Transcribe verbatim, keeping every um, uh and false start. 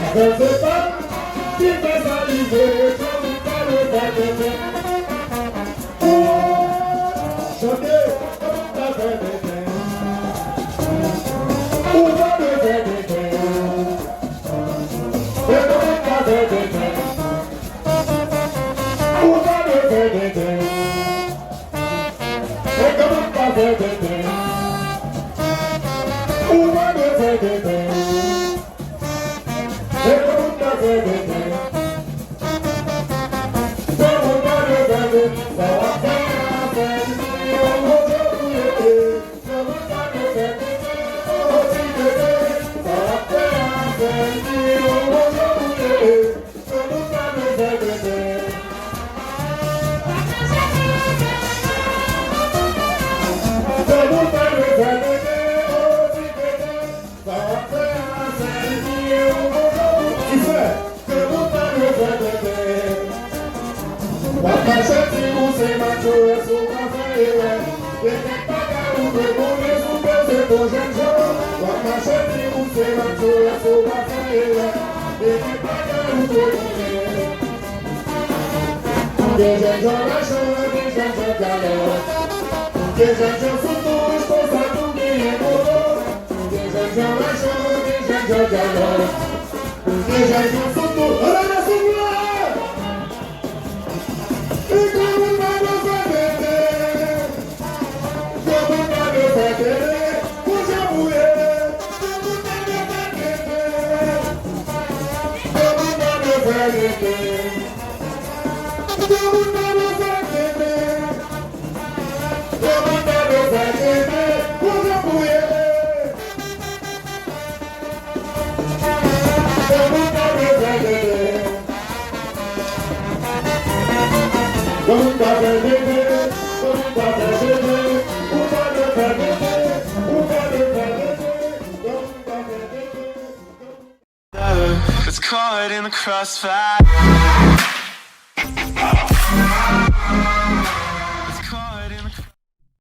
Avèk se pa ki fè sa rive, sa ou pa dwe fè tenten. Chante, kòman w ta fè tenten? Ou pa dwe fè tenten. Fè kòman w ta fè tenten. Ou pa dwe fè tenten. Fè kòman w ta fè tenten. Ou pa dwe fè tenten. Fè kòman w ta fè tenten. Fè kòman w ta fè tenten. Sa w ap fè a, fè li, yon bon jan pou ye. Fè kòman w ta fè tenten. Yon ti tenten. Sa w ap fè a, fè li, yon bon jan pou ye. Fè kòman w ta fè tenten. Fè kòman w ta fè tenten. Yon ti tenten. Sa w ap fè a, fè li, yon bon jan pou ye. Ki fè? Ke nou pa dwe fè tenten. W ap mache di ou se macho, èske w pa fè erè? Depi bagay ou dwe konnen sou peze pou jèn jan. W ap mache di ou se macho, èske w pa fè erè? Depi bagay ou dwe konnen. Gen jèn jan machan, gen jèn jan dyalòg. Gen jèn jan sou touch, konsa tou genyen moto. Gen jèn jan machan, gen jèn jan dyalòg. Gen jèn jan sou touch. Ann ale souple! Li ka moun pa dwe fè tenten. Yo moun pa dwe fè tenten. Pou jan pou ye. Yo moun pa dwe fè tenten. Yo moun pa dwe fè tenten. Yo moun pa dwe fè tenten. Yo moun pa dwe fè tenten. Pou jan pou ye. Yo moun pa dwe fè tenten. Yo moun pa fè tenten. Yo moun pa fè tenten. Ou pa dwe fè tenten. Ou pa dwe fè tenten. Yo moun pa fè tenten. It's caught in the crossfire.